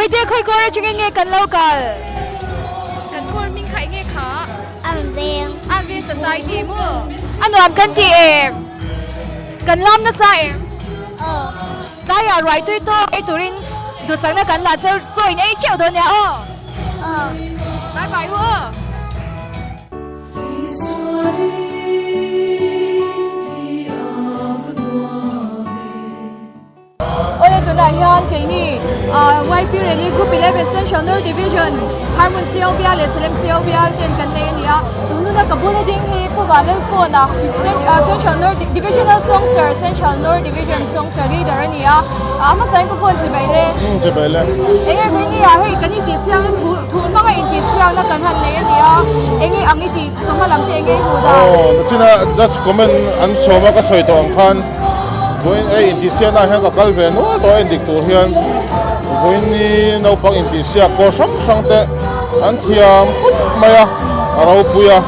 Bawihtê khawi kawr atangin nge kan lo kal? Kan kawr hming kha enge kha? An veng. An veng society maw? A nuam kan ti em? Kan lam nasa em? Aw. Tlaiah ruai tui tawk ei turin duhsakna kan la cheu chaw in ei teuh dawn nia aw. Aw. Bye bye u aw. Awle tunah hian keini YP Rally Group 11 Central North Division Harmun CO bial leh Salem CO bial ten kan nei a ni a, tun huna ka bula ding hi Pu Vanlalfawna Central North Divisional Songster Central North Division Songster Leader a ni a, a hmasa in Pu Phone chibai le. Umm chibai le. Enge keini ah hei kan intih chhiangna thu thu hmanga intih chhiangna kan han nei a ni a, enge ang i tih chawhma lam te enge i hmuh dan? Aw nachina just comment an sawm a ka sawi tawh ang khan. Vawiin ei intihsiaknaah hian ka kal ve nual tawh a endik tur hian vawiin ni naupang intihsiak kawr hrang hrang te an thiam khawp mai a, a ropui a,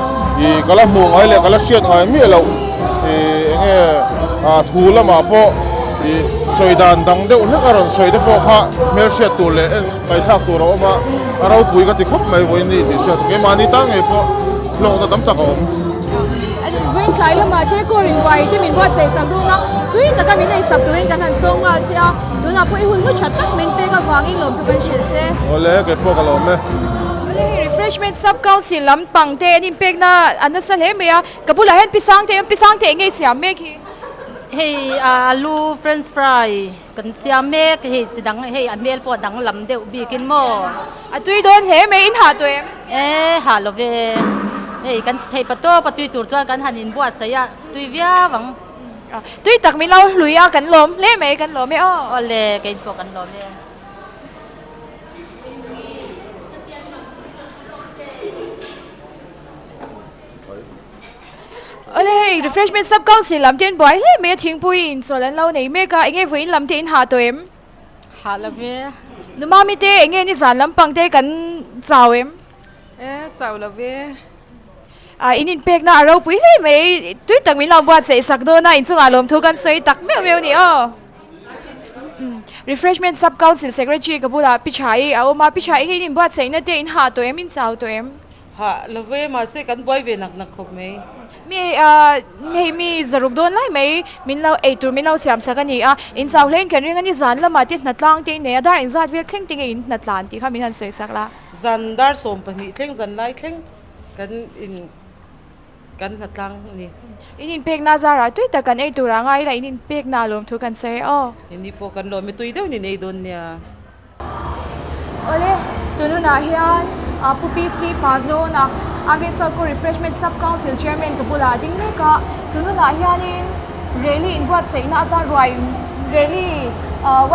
ih ka la hmuh ngai leh ka la hriat ngai miah loh ih eng nge ah thu lamah pawh ih sawi dan dang deuh hlek a rawn sawi te pawh kha hmelhriat tur leh en ngaihthlak tur a awm a, a ropui ka ti khawp mai vawiin ni intihsiak chu keimahni tan ngei pawh hlawkna tam tak a awm. Vawiin tlai lamah te kawr inbuai te min buatsaih sak dawn a, tui taka min ei sak turin kan han sawng nghal che a, tunah pawh i hun hlu tha tak min pek avangin lawmthu kan hrilh che. Awle, kei pawh ka lawm e. Awle, hei Refreshment Sub Council lampang te an inpekna a nasa hle mai a, ka bulah hian pi Sangte pi Sangte eng nge i siam mek hi? Hei alu french fry kan siam mek, hei chi dang hei a hmel pawh a danglam deuh bikin maw? A tui dawn hle mai, in hah tawh em? E, hah lo ve. Hei kan theih pa tawp a tui tur chuan kan han inbuatsaih a, tui viau ang. Tui tak min lo hlui a, kan lawm hle mai, kan lawm e aw. Awle, kei pawh kan lawm e. Awle hei, Refreshment Sub Council lam te an buai hle mai a, thingpui inchawlh an lo nei mek a, enge vawiin lam te in hah tawh em? Hah lo ve. Nu Mami te eng nge nizan lampang te kan chau em? E, chau lo ve. A, in inpekna a ropui hle mai. Tui tak min lo buatsaih sak dawn a, inchungah lawmthu kan sawi tak meuh meuh ni aw. Refreshment Sub Council Secretary ka bulah Pi Tha-i a awm a, Pi Tha-i hi in inbuatsaihna te in hah tawh em, in chau tawh em? Hah lo ve, mahse kan buai ve nak nak khawp mai. Mi hei mi zaruk dawn lai mai min lo ei tur min lo siam sak a ni a, in chau hlein kan ring a ni, zan lamah te hnatlang te in nei a, dar engzat vel thleng te nge in hnatlan tih kha min han sawi sak la. Zan dar 12 thleng zan lai thleng kan in kan hnatlang a ni. In inpekna zarah tui tak kan ei tur ah ngai ila in inpekna a lawm thu kan sawi e aw. Ini pawh kan lawm e tui deuh in in ei dawn nia. Awle, tun hunah hian Pu PC Pazawna, Avian South Refreshment Sub Council Chairman ka bulah a ding mek a. Tun hunah hianin rally inbuatsaihna atan ruai rally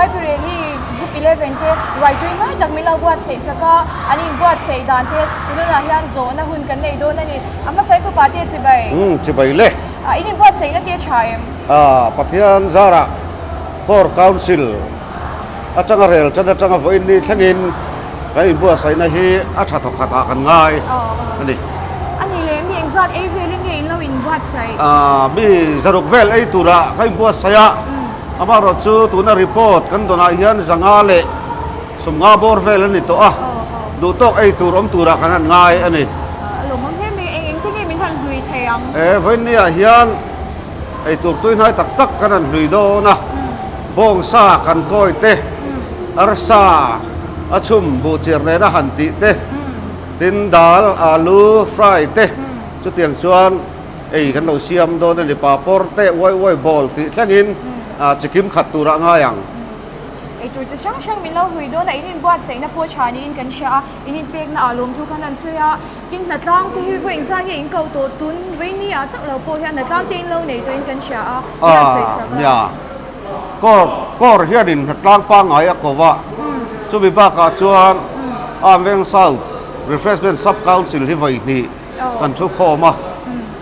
YP rally group 11 te ruai tui ngai tak min lo buatsaih chak a, an inbuatsaih dan te tun hunah hian zawhna hun kan nei dawn a ni. A hmasa in Pu Pate chibai. Umm chibai le. In inbuatsaihna te a tha em? Pathian zarah Core Council Atanga rel chan atanga vawiin ni thlengin kan inbuatsaihna hi a tha thawk khatah kan ngai a ni. A ni leh mi engzat ei velin nge in lo inbuatsaih? Mi zaruk vel ei turah ka inbuatsaih a, amaherawh chu tuna report kan dawnah hian zanga leh sawmnga bawr vel a ni tawh a, duhtawk ei tur awm turah kan han ngai a ni. A lawmawm hle mai, eng engte nge min han hlui thei ang? E, vawiin niah hian eitur tuihnai tak tak kan han hlui dawn a. Bawngsa kan kawi te, arsa a chhum buh chiar nena han tih te, tin dal, alu fry te chutiang chuan ei kan lo siam dawn a ni. Papawr te, uai uai bawl tih thlengin chikim khat turah ngai ang. Eitur chi hrang hrang min lo hlui dawn a, in inbuatsaihna pawh tha niin kan hria a, in inpekna ah lawmthu khan an sawi a, tin hnatlang te hi vawi engzat nge in ko tawh tun vawiini ah chauh lo pawh hian hnatlang te in lo nei tawhin kan hria a, mi han sawi sak a. Kawr kawr hianin hnatlang pangngai a ko va, chumi bakah chuan Arm Veng South Refreshment Sub Council hi vawi hnih kan thu khawm a,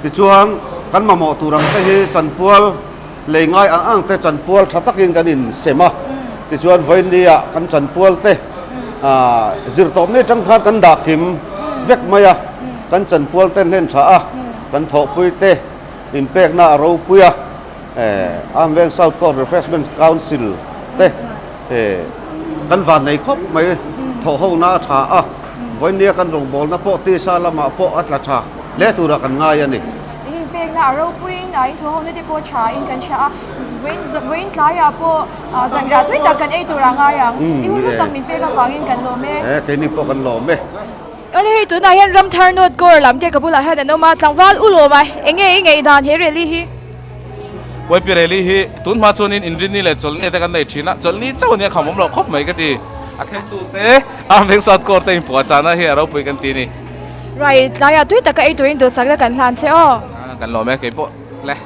tichuan kan mamawh tur ang te hi chanpual lei ngai ang ang te chanpual tha takin kan insem a, tichuan vawinia kan chanpual te zirtawp ni atang khan kan dah kim vek mai a, kan chanpual te hlen tha a, kan thawhpui te inpekna a ropui a. Arm Veng South Court Refreshment Council te Kan van nei khawp mai. Thawhhona a tha a, vawinia kan rawngbawlna pawh tisa lamah pawh a tla tha hle turah kan ngai a ni. In inpekna a ropuiin a inthawhhona te pawh tha in kan hria a, vawiin tlaiah pawh zanriah tui tak kan ei turah ngai ang. I hun hlu tak min pek avangin kan lawm e. E, keini pawh kan lawm e. Awle hei tunah hian Ramthar North Gore lam te ka bulah hian an awm a, tlangval u lawm a, enge i ngaihdan he rally hi? YP rally hi tun hma chuanin inrinni leh chawlhni te kan nei thin a, chawlhni chauh ania kham awm loh khawp mai ka ti. A thlengtu te Armveng South Core te inpuah chahna hi a ropui kan ti a ni. Right, tlaiah tui taka ei turin duhsakna kan hlan che aw. Kan lawm e keipawh le.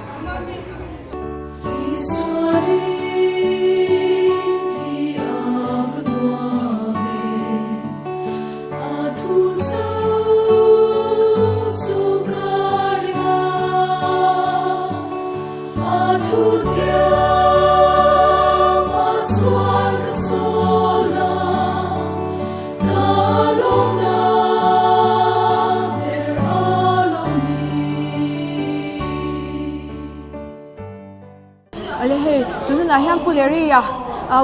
Awle hei tun hunah hian Pu Leri-a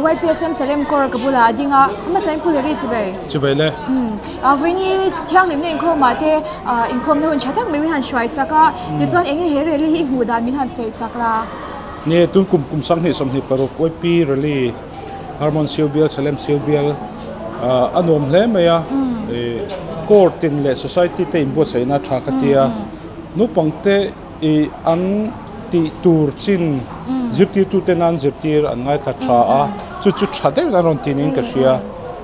YPSM Salem Corps ka bulah a ding a, hmasa in Pu Leri chibai. Chibai le. Vawiini thianghlimna inkhawmah te inkhawmna hun tha tak mai min han hruai chak a, tichuan eng nge he rally hi i hmuh dan min han sawi chak la. Ni tun kum kum 2026 YP Rally Harmon Siu Bial Salem Siu Bial a nuam hle mai a, Corps tin leh Society te inbuatsaihna tha ka ti a, naupang te I an tih tur chin zirtirtute nan zirtir an ngaithla tha a, chu chu tha deuhin an rawn ti niin ka hria.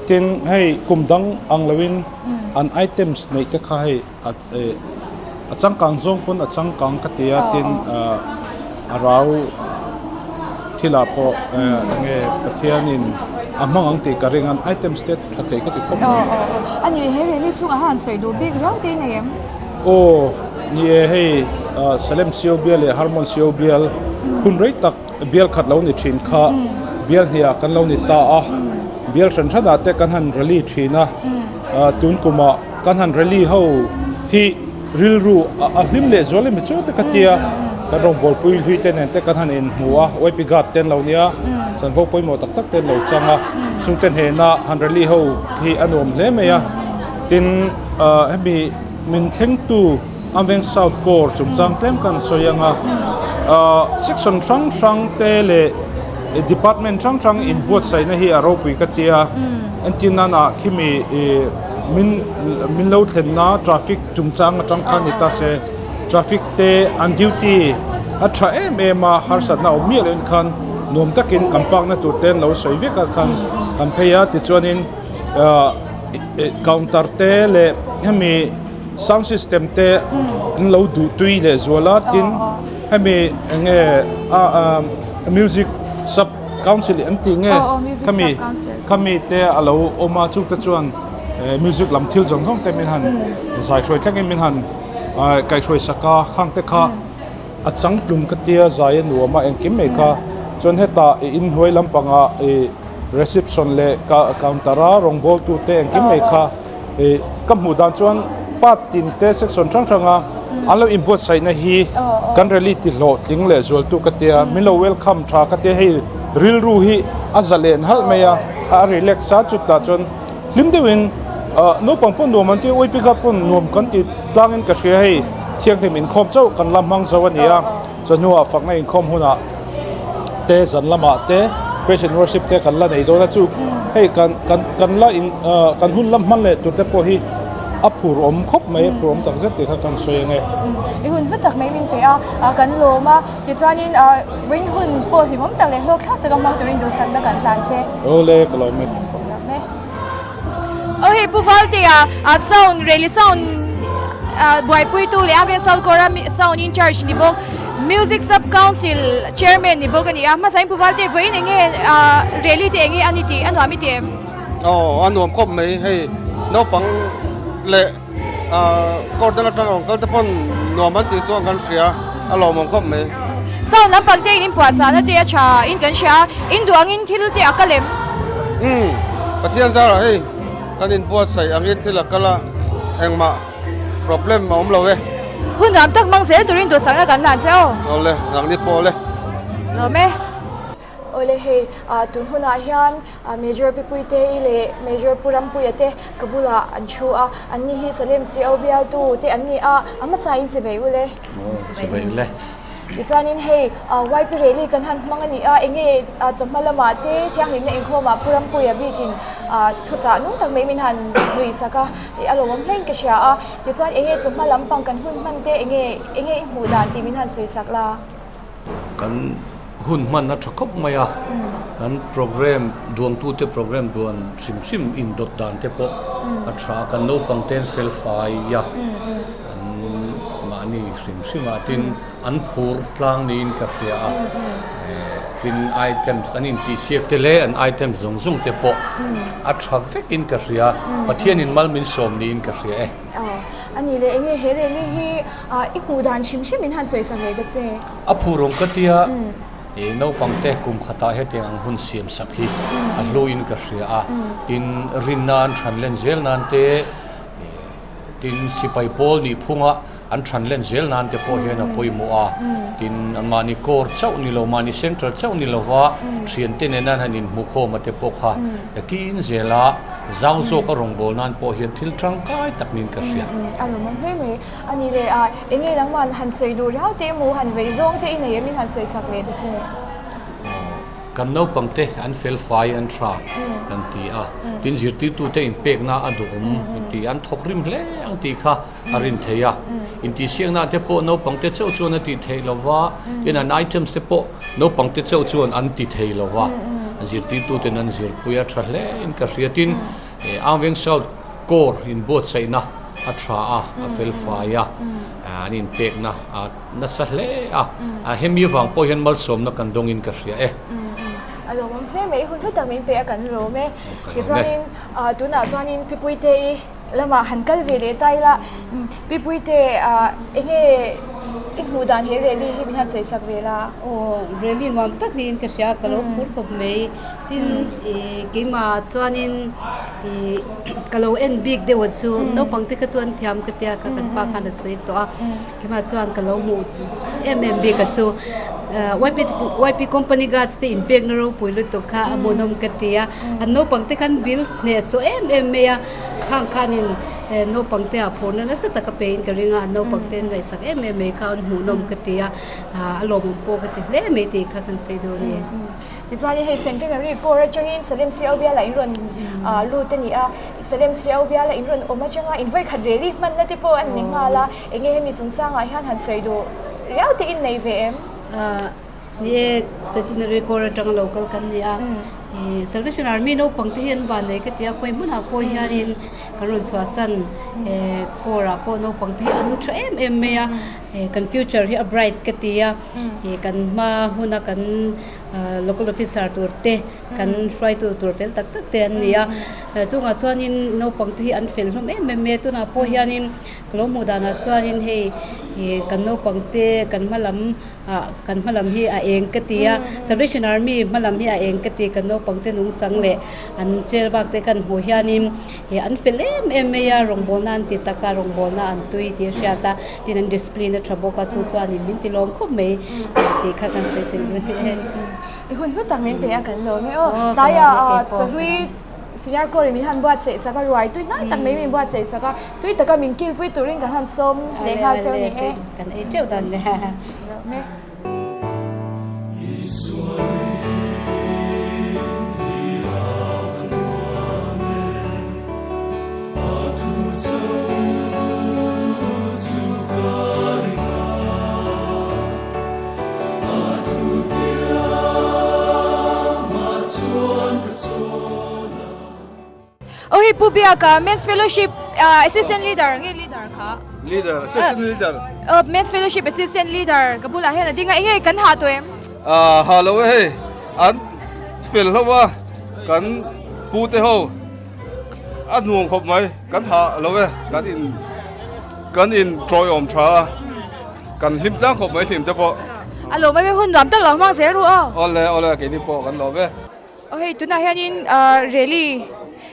Tin, hei kum dang ang loin an items neih te kha hei a changkang zawng pawn a changkang ka ti a, tin a rau thilah pawh enge Pathianin a hmang ang tih ka ring a, an items te tha thei ka ti khawp mai. A ni, he rally chhungah hian sawi duh bik riau te i nei em? Aw, ni e, hei Salem Sio bial leh Harmon Sio bial hun rei tak bial khat lo ni thin kha bial hniah kan lo ni ta a, bial hran hranah te kan han rally thin a, tun kumah kan han rally ho hi rilru a hlim leh zual em chu te ka tia, kan rawngbawlpui hlui te nen te kan han inhmu a, YP Guard te an lo nia, chanvo pawimawh tak tak te an lo chang a, chungte hnena han rally ho hi a nuam hle mai a, tin hemi Min thlengtu Amveng South Corps chungchang tlem kan sawi ang a, section hrang hrang te leh department hrang hrang inbuatsaihna hi a ropui ka tia, entirnanah khimi min min lo thlenna traffic chungchang atang khan ni ta se, traffic te an duty a tha em em a, harsatna awm miah lohin khan nuam takin kan park na tur te an lo sawi vek a khan kan phei a, tichuanin Counter te leh hemi sound system te an lo duh tui leh zual a tin hemi eng nge a music sub council an tih nge khami khami te a lo awm a chute chuan music lam thil zawng zawng te min han zai hruai thlengin min han kaihhruai sak a khang te kha A changtlung ka tia zai a nuam a engkim mai kha chuan hetah i inhnuai lampangah i reception leh counter a rawngbawltu te engkim mai kha i ka hmuh dan chuan part tin te section hrang hrang a an lo inbuatsaihna hi kan rally ti hlawhtling leh zualtu ka tia min lo welcome tha ka tia hei rilru hi a zalen halh mai a a relax a chutah chuan Hlim deuhin naupang pawh nuam an ti a, Uipika pawn nuam kan ti tlangin ka hria hei thianghlim inkhawm chauh kan la hmang zo a ni a, chawhnuah fakna inkhawm hunah te zan lamah te praise and worship te kan la nei dawn a chu hei kan kan kan la in kan hun la hman leh tur te pawh hi a phur awm khawp mai a phur awm tak zet tih kha kan sawi ange. I hun hlu tak mai min pe a, kan lawm a, tichuanin vawiin hun pawh hlimawm tak leh hlawk thlak taka hmang turin duhsakna kan hlan che. Awle ka lawm e. Aw hei Pu Valtea a sound rally sound buaipui tu leh a vel South Korea sound in charge ni bawk music sub council chairman ni bawk a ni a hmasa in Pu Valtea vawiin eng nge rally te eng nge a ni tih a nuam i ti em? Aw a nuam khawp mai hei naupang leh court dang atang rawn kal te pawn nuam an tih chuan kan hria a lawmawm khawp mai. Sound lampang te in inpuahchahna te a tha in kan hria a, in duh angin thil te a kal em? Umm Pathian zarah hei kan inbuatsaih angin thil a kal a, engmah problem a awm lo e. Hun nuam tak hmang zel turin duhsakna kan hlan che aw. Awle, nangni pawh le. Lawm e. Awle hei, tun hunah hian Major Pipuitei leh Major Pu Rampuia te ka bulah an thu a, anni hi Salem CO bialtu te an ni a, a hmasa in chibai u le. Chibai u le. Tichuanin hei YP Rally kan han hmang a ni a, enge chawhma lamah te thianghlimna inkhawmah Pu Rampuia bikin thuchah nung tak mai min han nuih sak a, a lawmawm hlein ka hria a, tichuan enge chawhma lampang kan hun hman te enge enge i hmuh dan tih min han sawi sak la. Kan hun hman a tha khawp mai a, kan program duangtute program duan hrim hrim indawt dan te pawh a tha a, kan naupang te an fel fai a, an mahni hrim hrim ah tin an phur tlang niin ka hria a, tin items an intihsiak te leh an items zawng zawng te pawh a tha vek in ka hria, Pathianin mal min sawm niin ka hria e. A nih leh enge he rally hi i hmuh dan hrim hrim in han sawi sak leh ta che? A phurawng ka tia i naupang te kum khatah hetiang ang hun siam sak hi a hluin ka hria a, tin rinna an than len zel nan te tin sipai pawl nih phunga an than len zel nan te pawh hian a pawimawh a, tin mahni corps chauh ni lo mahni centre chauh ni lova thiante nena an han inhmukhawm a te pawh kha kin zela zau zawka rawngbâwl nân pawh hian thil ṭangkai tak niin ka hria. A lawmawm hle mai. A ni leh a, eng nge nangmah han sawi duh riau te emaw han vei zawng te i nei em in han sawi chak leh ta che? Kan naupang te an fel fai an ṭha an ti a, tin zirtirtute inpekna a duhawm an ti a, an thawk rim hle ang tih kha a rin thei a. Intihsiakna te pawh naupang te chauh chuan a tih theih lo va, tin an items te pawh naupang te chauh chuan an ti thei lo va, zirtirtuten an zirpui a tha hle in ka hria. Tin, Angveng South Corps inbuatsaihna a tha a, a fel fai a, an inpekna a nasa hle a, hemi avang pawh hian malsawmna kan dawngin ka hria e. A lawmawm hle mai, hun hlu tak min pe a kan lawm e. Tichuanin tunah chuanin Pipuite-i Lamah han kal ve leh ta ila, Pi Puite enge i hmuh dan he rally hi min han sawi sak ve la? Aw, rally nuam tak niin ka hria, ka lo phur khawp mai. Tin, keimah chuanin ka lo en bik deuh a chu, naupang te kha chuan thiam ka tia ka kan pa khan a sawi tawh a, keimah chuan ka lo hmuh em em bik a chu. YP company guards te inpekna ropui lutuk kha a hmuhnawm ka ti a, an naupang te khan bill hnehsawh em em mai a. Khang khanin naupang te ah phurna nasa tak a pein ka ring a, an naupang te an ngaihsak em em mai kha an hmuhnawm ka ti a, a lawmawm pawh ka ti hle mai tih kha kan sawi dawn e. Tichuanin hei Centenary Corps atangin Salem CO biala in rawn lut a ni a, Salem CO biala in rawn awm atanga in vawikhat reli hmanna te pawh an ni nghal a, enge hemi chungchangah hian han sawi duh riau te in nei ve em? Ni e, Centenary Corps atanga lo kal kan ni a, ih Salvation Army naupang te hi an van nei ka ti a, khawi hmunah pawh hianin kan rawn chhuahsan eh Corps ah pawh naupang te hi an tha em em mai a, eh kan future hi a bright ka ti a, ih kan hma huna kan local officer tur te kan hruaitu tur fel tak tak te an ni a, chungah chuanin naupang te hi an fel hlawm em em mai a, tunah pawh hianin ka lo hmuh danah chuanin hei ih kan naupang te kan hma lam Ah kan hma lam hi a eng ka ti a, Salvation Army hma lam hi a eng ka ti, kan naupang te nungchang leh an chair vak te kan hmuh hianin ih an fel em em mai a, rawngbawlna an ti tak a, rawngbawlna an tui tih a hriat a, tin an discipline a tha bawk a, chu chuanin min ti lawm khawp mai tih kha kan sawi tel dawn e. I hun hlu tak min pe a kan lawm e aw, tlaiah chawhlui Senior Corps in min han buatsaih sak a, ruai tui hnai tak mai min buatsaih sak a, tui taka min kilpui turin kan han sawm leh nghal cheu ni e. Kan ei teuh dan le. Aw hei Pu Biaka Men's Fellowship Assistant Leader nge leader kha? Leader, Assistant Leader. Aw Men's Fellowship Assistant Leader ka bulah hian a ding a, enge kan hah tawh em? Ah hah lo e hei, an fel hlauh a, kan pu te ho a nuam khawp mai, kan hah lo e, kan in kan in tawiawm tha a. Kan hlim tlang khawp mai hlim te pawh. A lawm em em hun nuam tak lo hmang zel ru aw. Awle awle keini pawh kan lawm e. Aw hei tunah hianin rally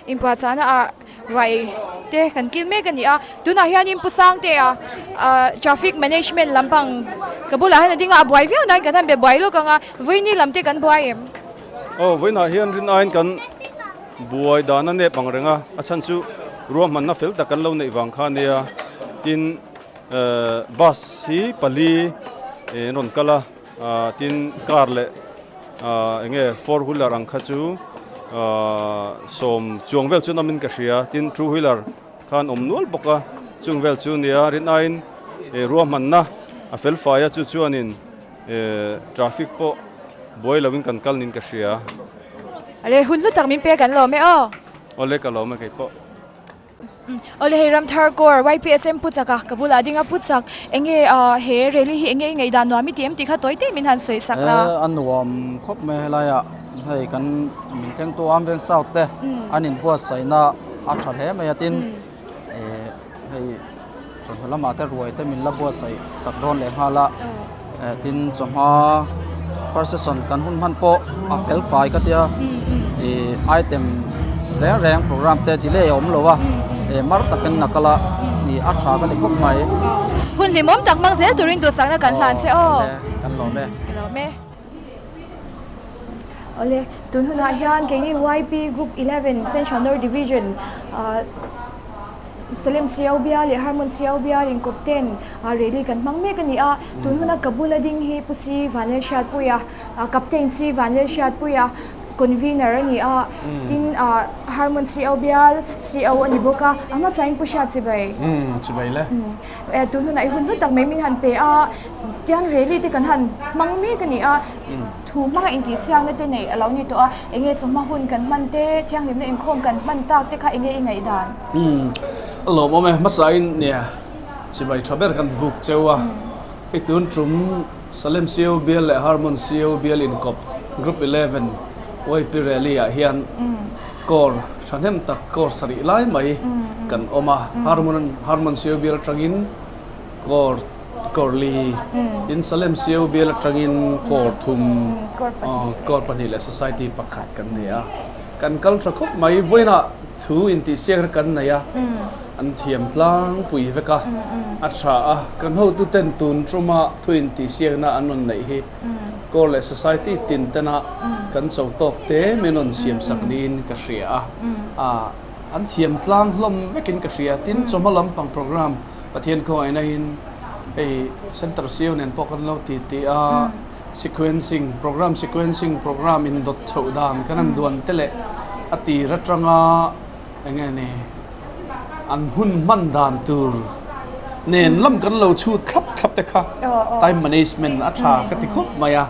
inpuahchahna ah ruai te kan kil mek a ni a, tunah hianin Pu Sangtea traffic management lampang ka bulah hian a ding a, a buai viau nain kan han be buai lawk ang a, Vawiini lam te kan buai em? Aw vawiinah hian rin aiin kan buai dan a nep ang reng a, a chhan chu ruahmanna fel tak kan lo neih vang kha ania. Tin eh bus hi pali an rawn kal a, ah tin car leh ah eng nge four wheeler ang kha chu ah sawm chuang vel chu an awmin ka hria, tin two wheeler khan awm nual bawk a, chung vel chu nia rin aiin eh ruahmanna a fel fai a chu chuanin. Eh traffic pawh buai lo in kan kal niin ka hria. Awle hun hlu tak min pe kan lawm e aw. Awle ka lawm e kei pawh. Awle hei Ramthar Corps YPSM pu chak a ka bulah ding a pu chak enge he rally hi enge i ngaihdan nuam i ti em tih kha tawi te min han sawi sak la. A nuam khawp mai helai ah hei kan min thlengtu Amveng South te an inbuatsaihna a tha hle mai a tin eh hei Chawhnu lamah te ruai te min la buatsaih sak dawn leh nghal a, tin chawhma first session kan hun hman pawh a fel fai ka tia ih item reng reng program te delay a awm lo a, eh mar takin a kal a ih a tha ka ti khawp mai. Hun hlimawm tak hmang zel turin duhsakna kan hlan che aw. Kan lawm e. Ka lawm e. Awle, tun hunah hian keini YP Group 11 Central North Division ah Salem Siau Bial leh Harmon Siau Bial inkawp ten rally kan hmang mek a ni a, tun huna ka bula ding hi Pu Si Vanlalhriatpuia, Captain Si Vanlalhriatpuia Convener a ni a, tin Harmon Siau Bial CEO a ni bawk a, a hmasain Pu Hriat Chibai. Chibai le. Tun hunah i hun hlu tak mai min han pe a, tian rally te kan han hmang mek a ni a, thu hmanga intihchhiakna te neih a lo ni tawh a, enge chawhma hun kan hman te, thianghlimna inkhawm kan hman tak te kha enge i ngaihdan? Umm, a lawmawm e, hmasain nia chibai tha ber kan buk cheu a, hei tun tum Salem CO bial leh Harmon CO bial inkawp Group 11 YP Rally ah hian Corps thahnem tak Corps sarih lai mai kan awm a, Harmon Harmon CO bial atangin Corps Corps li tin Salem CO bial atangin Corps thum Corps pahnih leh Society pakhat kan nei a, kan kal tha khawp mai vawiinah thu intihsiakna kan nei a, an thiam tlangpui vek a, a tha a, kan hotuten tun tuma thu intihsiakna an rawn neih hi Corps leh Society tin tena kan cho tawk te min rawn siam sak niin ka hria a, ah an thiam tlang hlawm vekin ka hria. Tin, chawhma lampang program Pathian khawngaihna in hei Centre CEO nen pawh kan lo ti ti a, sequencing program sequencing program in dawt chhoh dan kan han duan te leh a tir atanga eng nge ni an hun hman dan tur nen lam kan lo chhut thlap thlap te kha time management a tha ka ti khawp mai a,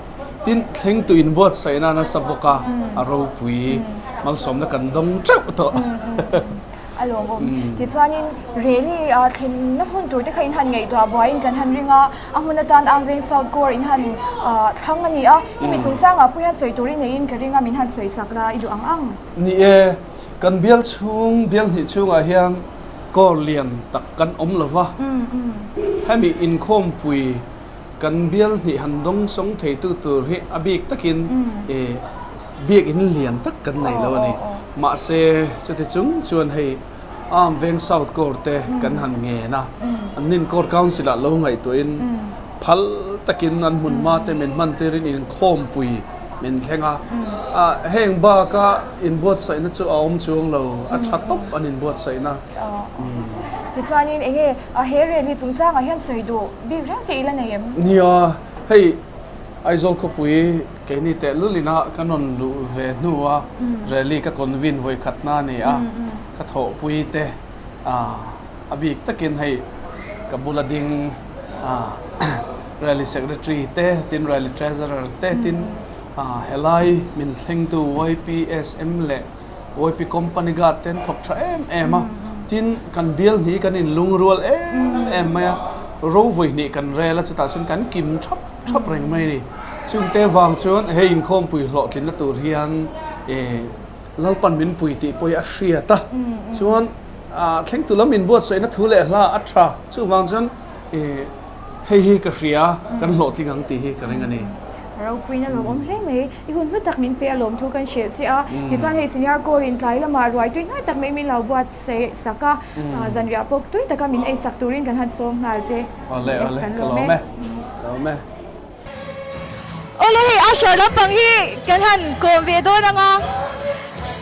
tin thleng tu in buatsaihna nasa bawk a, a ropui malsawmna kan dawng teuh tawh. A lawmawm. Tichuanin rally thlenna hmun tur te kha in han ngaihtuah buaiin kan han ring a, a hmun atan Amveng South Corps in han thlang a ni a, hemi chungchangah pawh hian sawi turin neiin ka ring a, min han sawi chak la i duh ang ang. Ni e, Kan bial chhung, bial hnih chhungah hian kawr lian tak kan awm lo va, hemi inkhawmpui kan bial hnih han dawng sawng theitu tur hi a bik takin biakinn lian tak kan nei lo a ni. Mahse, chuti chung chuan hei Arm Veng South Corps te kan han ngen a, an nin Corps Council ah lo ngaihtuahin phal takin an hmun hma te min hman tirin inkhawmpui min thleng a, heng baka inbuatsaihna chu a awm chuang lo, a tha tawp an inbuatsaihna. Tichuanin enge he rally chungchangah hian sawi duh bik reng te ila nei em? Nia, hei Aizawl khawpui keini tehlul ina ka rawn luh ve hnua rally ka convene vawikhatna a ni a, ka thawhpui te a bik takin hei ka bula ding Rally Secretary te, tin Rally Treasurer te, tin helai min thlengtu YPSM leh YP Company Guard te an thawk tha em em a, tin kan bial hnih kan inlungrual em em mai a, ro vawi hnih kan rel a, chutah chuan kan kim thap thap reng mai a ni. Chungte vang chuan hei inkhawmpui hlawhtlinna tur hian Lalpan min pui tih pawh hi a hriat a, chuan thlengtu lam inbuatsaihna thu leh hla a tha, chuvang chuan Hei hi ka hria, kan hlawhtling ang tih hi ka ring a ni. Ropuiin a lawmawm hle mai. I hun hlu tak min pe a lawm thu kan hrilh che a. Tichuan hei Senior Corps in tlai lamah ruai tui hnai tak mai min lo buat sak a, zanriah pawh tui taka min ei sak turin kan han sawm nghal che. Awle, awle, ka lawm e. Lawm e. Awle hei usher lampang hi kan han kawm ve dawn ang a,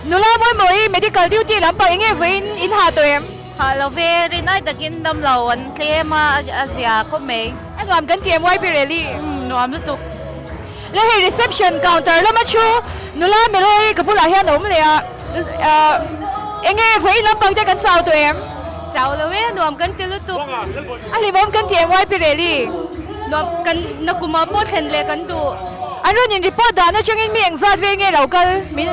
nula Mawimawii medical duty lampang enge vawiin in ha tawh em? Ha lo ve, rinai takin damlo an tlem a, a zia khawp mai. A nuam kan ti em YP Rally? Umm nuam lutuk. Le hei reception counter lama thu nula Meloi ka bulah hian a awm leh a, enge vawiin lampang te kan chau tawh em? Chau lo e, nuam kan ti lutuk. A hlimawm kan ti em YP Rally? Nuam kan nakumah pawh thlen leh kan duh. An rawn in report dan atangin mi engzat vel nge lo kal min?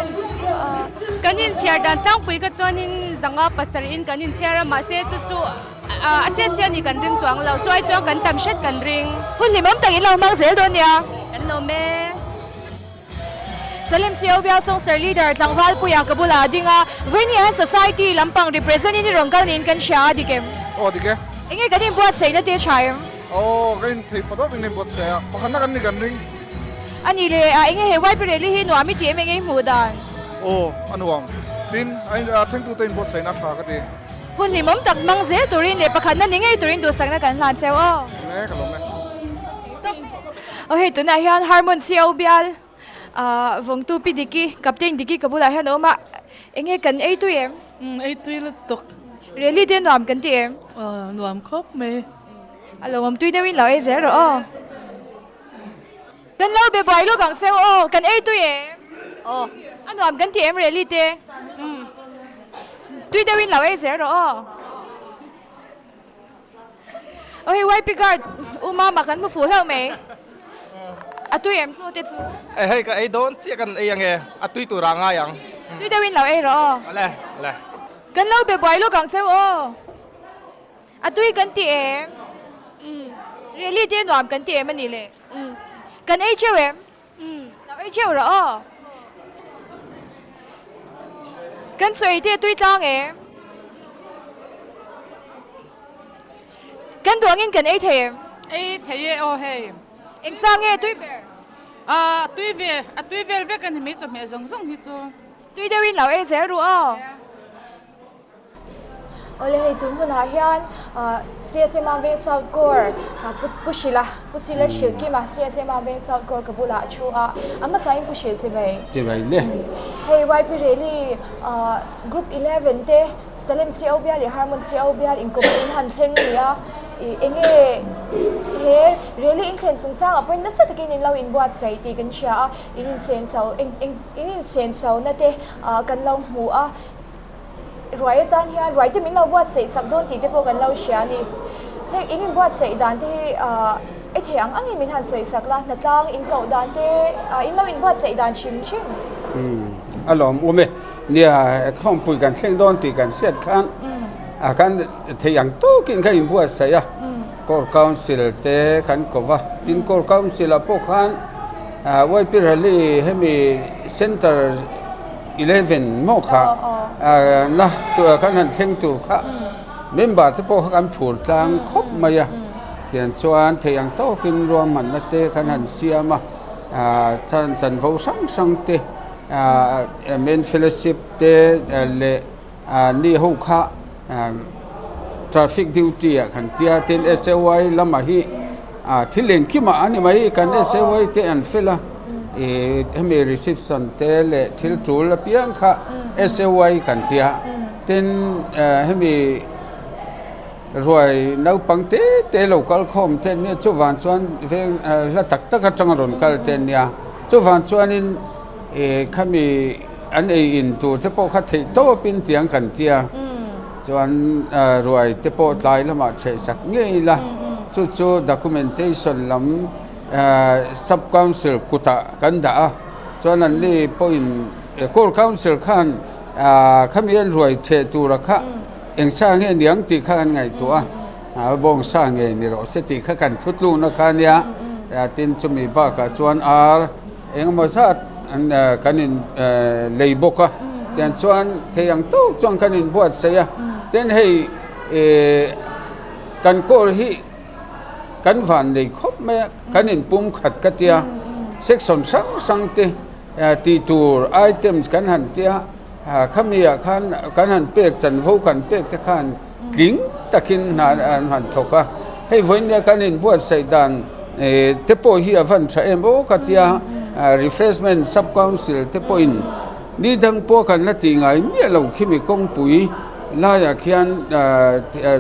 Kan inchhiar dan tlangpui kha chuanin zanga pasarih in kan inchhiar a mahse chu chu a chet chiah ni kan ring chuang lo chuai chuan kan tam hret kan ring. Hun hlimawm tak in lo hmang zel dawn nia. Kan lawm e. Salim CO Bial Songster Leader tlangval puia ka bulah a ding a, vawiin hian Society lampang represent in i rawn kal niin kan hria a dik em? Aw dik e. Enge kan inbuatsaihna te tha em? Aw ka inthei patawp in inbuatsaih a, pakhatna kan ni kan ring. A ni le, a enge he YP Rally hi nuam i ti em enge i hmuh dan? Aw a nuam. Tin, a thlengtute inbuatsaihna a tha ka ti. Hun hlimawm tak hmang zel turin leh pakhatna ni ngei turin duhsakna kan hlan cheu aw. Eng e ka lawm e. Aw hei tunah hian Harmon CO bial ah vawngtu Pi Diki, Captain Diki ka bulah hian a awm a, enge kan ei tui em? Umm ei tui lutuk. Rally te nuam kan ti em? Aw nuam khawp mai. A lo awm tui deuhin lo ei zel rawh aw. Kan lo be buai lawk ang cheu aw, kan ei tui em? Aw. A nuam kan ti em Rally te? Umm. Tui deuhin lo ei zel rawh aw. Aw hei YP guard u mama kan hmu fuh hlauh mai. A tui em chu te chu? E hei ka ei dawn chiah kan ei ange, a tui tur ah ngai ang. Tui deuhin lo ei rawh aw. Awle, awle. Kan lo be buai lawk ang cheu aw. A tui kan ti em? Really te nuam kan ti em a nih le? Kan ei cheu em? Lo ei cheu rawh aw. Kan chaw ei te a tui tlang em? Kan duh angin kan ei thei em? Ei thei e aw hei. Eng sang nge tui ber? A tui ve, a tui vel vek a ni mai chawhmeh zawng zawng hi chu. Tui deuhin lo ei zel ru aw. Awle hei tun hunah hian CSM Veng South Corps Pu Hrila, Pu Sila hrilh kim a CSM Veng South Corps ka bulah a thu a, a hmasain Pu Hril chibai. Chibai le. Hei YP Rally Group 11 te Salem CO bial leh Harmon CO bial inkawp in han thleng a ni a, enge he Rally inthlen chungchangah pawhin nasa takin in lo inbuatsaih tih kan hria a, in insenso in insenso na te kan lo hmu a. Ruai atan hian ruai te min lo buatsaih chak dawn tih te pawh kan lo hria a ni. Heng in inbuatsaih dan te hi ahh i thei ang angin min han sawi chak la, hnatlang in koh dan te ahh in lo inbuatsaih dan hrim hrim. Umm a lawm awm e. Nia khawmpui kan thleng dawn tih kan hriat khan ah khan thei ang tawkin kha inbuatsaih a, Corps Council te kan ko va, tin Corps Council ah pawh khan ah YP Rally hemi Centre 11 maw kha na kan han thleng tur kha member te pawh kha kan phur tlang khawp mai a tiang chuan thei ang tawkin ruahmanna te kan han siam a chan chanvo hrang hrang te men fellowship te leh ni ho kha traffic duty ah kan tia tin SAY lamah hi thil engkimah a ni mai kan SAY te an fel a ih hemi reception te leh thil tul apiang kha SAY kan tia tin hemi ruai naupang te te lo kal khawm te an nia chuvang chuan veng hla tak tak atanga rawn kal te an nia chuvang chuanin ih khami an ei in tur te pawh kha theih tawpin tiang kan tia chuan ruai te pawh tlai lamah chheh sak ngei la chu chu documentation lam sub council kutah kan dah a chuan an ni pawhin core council khan khami an ruai chheh tura kha eng sa nge niang tih kha an ngaihtuah a bawngsa ngei ni rawh se tih kha kan thutlukna kha ania tin chumi bakah chuan ar Engemaw zat kan in lei bawk a, tiang chuan thei ang tawk chuan kan in buatsaih a, tin hei kan kawl hi kan van nei khawp mai a, kan in pum khat ka tia, section hrang hrang te tih tur items kan han tia, khami ah khan kan han pek chanvo kan pek te khan tling takin hna an han thawk a, hei vawiin nia kan in buatsaih dan. te pawh hi a van tha em aw ka tia, Refreshment Sub Council te pawhin ni dang pawh kan la tih ngai miah lo khimi kawngpui laiah khian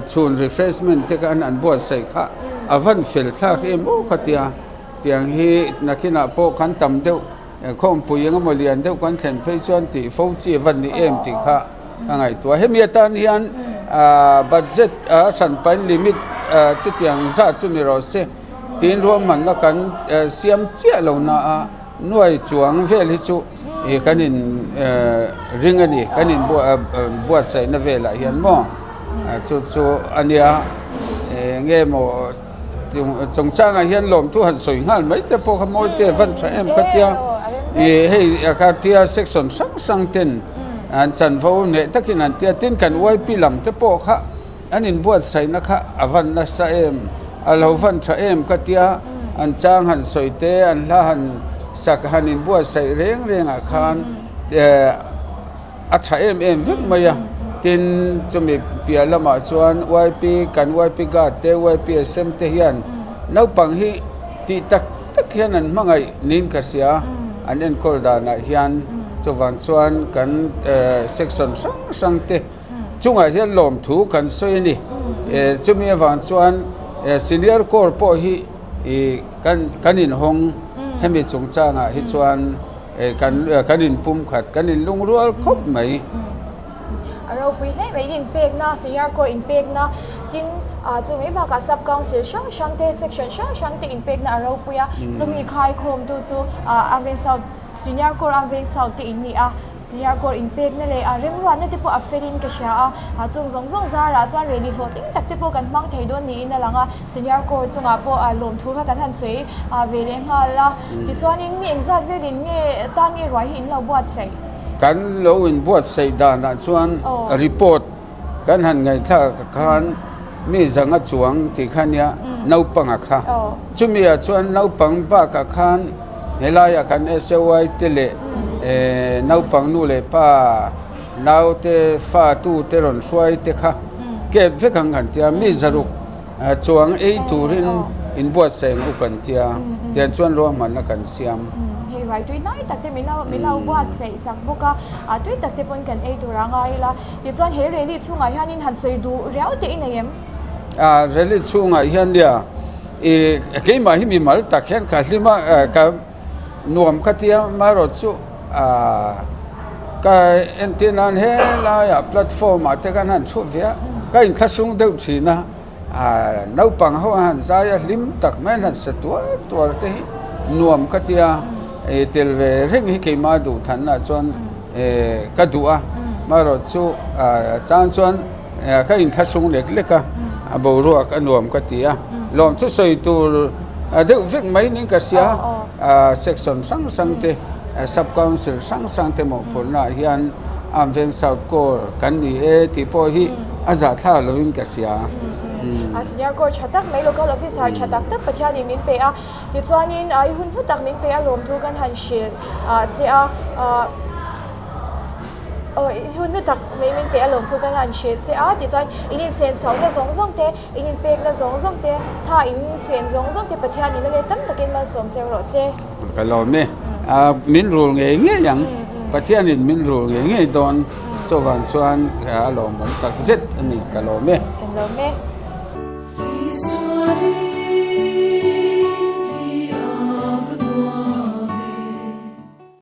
chhun refreshment te khan an buatsaih kha a van fel thlak em aw ka tia, tiang hi nakinah pawh kan tam deuh. Khawmpui eng emaw lian deuh kan thlen phei chuan tih fo chi a van ni em tih kha ka ngaihtuah. Hemi atan hian budget a hranpain limit chutiang zat chu ni rawh se tiin ruahmanna kan siam chiah lo na a, nuai chuang vel hi chu kan in ring a ni, kan in buatsaihna velah hian maw chu chu a nia nge maw. Chungchangah hian lawmthu han sawi nghal mai te pawh kha mawi te van tha em kha tia ih hei ka tia section hrang hrang ten an chanvo hneh takin an tia tin kan YP lam te pawh kha an inbuatsaihna kha a van nasa em a lo van tha em ka tia an chang han sawi te an hla han sak han inbuatsaih reng rengah khan eh. A tha em em vek mai a, tin chumi piah lamah chuan YP kan YP guard te YPSM te hian naupang hi tih tak tak hian an hmangaih niin ka hria an enkawl danah hian chuvang chuan kan section hrang hrang te chungah hian lawmthu kan sawi a ni chumi avang chuan senior corps pawh hi ih kan kan inhawng hemi chungchangah hi chuan. Kan kan inpumkhat, kan inlungrual khawp mai. A ropui hle mai, in inpekna, senior corps inpekna, tin chu mai bakah sub council hrang hrang te, section hrang hrang te inpekna a ropui a, chumi khaikhawmtu chu Arveng South, senior corps Arveng South te in ni a. Senior Corps inpekna leh a remruatna te pawh a felin ka hria a, chung zawng zawng zarah chuan reli hlawhtling tak te pawh kan hmang thei dawn niin a lang a, Senior Corps chungah pawh lawmthu kha kan han sawi ve leh nghal a, tichuanin mi engzat velin nge tan nge ruai hi in lo buatsaih? Kan lo inbuatsaih danah chuan report Kan han ngaihthlak khan mi zanga chuang tih kha nia naupanga kha. Chumi ah chuan naupang bakah khan helaiah kan SAY te leh naupang nu leh pa naute fa tu te rawn hruai te kha kep vek ang kan tia mi zaruk Chuang ei turin inbuatsaih ang u kan tia, tiang chuan ruahmanna kan siam. Hei ruai tui hnai tak te min lo min lo buatsaih sak bawk a, a tui tak te pawn kan ei tur a ngai ila. Tichuan he rally chhungah hianin han sawi duh riau te i nei em? A rally chhungah hian nia i keimah hi mimal tak hian ka hlim a, ka nuam ka tia amaherawh chu ka entir nan helaiah platform ah te khan han chhuah ve a, ka inthlahrung deuh thin a. Naupang ho an han zai a hlim tak mai an han sa tuar tuar te hi nuam ka tia tel ve reng hi keimah duh thanna chuan ka duh a marawh chu chang chuan ka inthlahrung lek lek a a boruak a nuam ka ti a lawm thu sawi tur deuh vek mai niin ka hria section hrang hrang te sub council hrang hrang te mawhphurhna ah hian Arm Veng South Corps kan ni e tih pawh hi a zahthlak lovin ka hria. A senior corps tha tak mai local officer tha tak tak Pathianin min pe a, tichuanin i hun hnu tak min pe a lawmthu kan han hrilh che a, aw i hun hnu tak mai min pe a lawmthu kan han hrilh che a, tichuan in insensohna zawng zawng te, in inpekna zawng zawng te, tha in chen zawng zawng te Pathianin a let tam takin malsawm cheu rawh che. Ka lawm e. Min rul ngei ngei ang. Pathianin min rul ngei ngei dawn. Chuvang chuan a lawmawm tak zet a ni. Ka lawm e. Kan lawm e.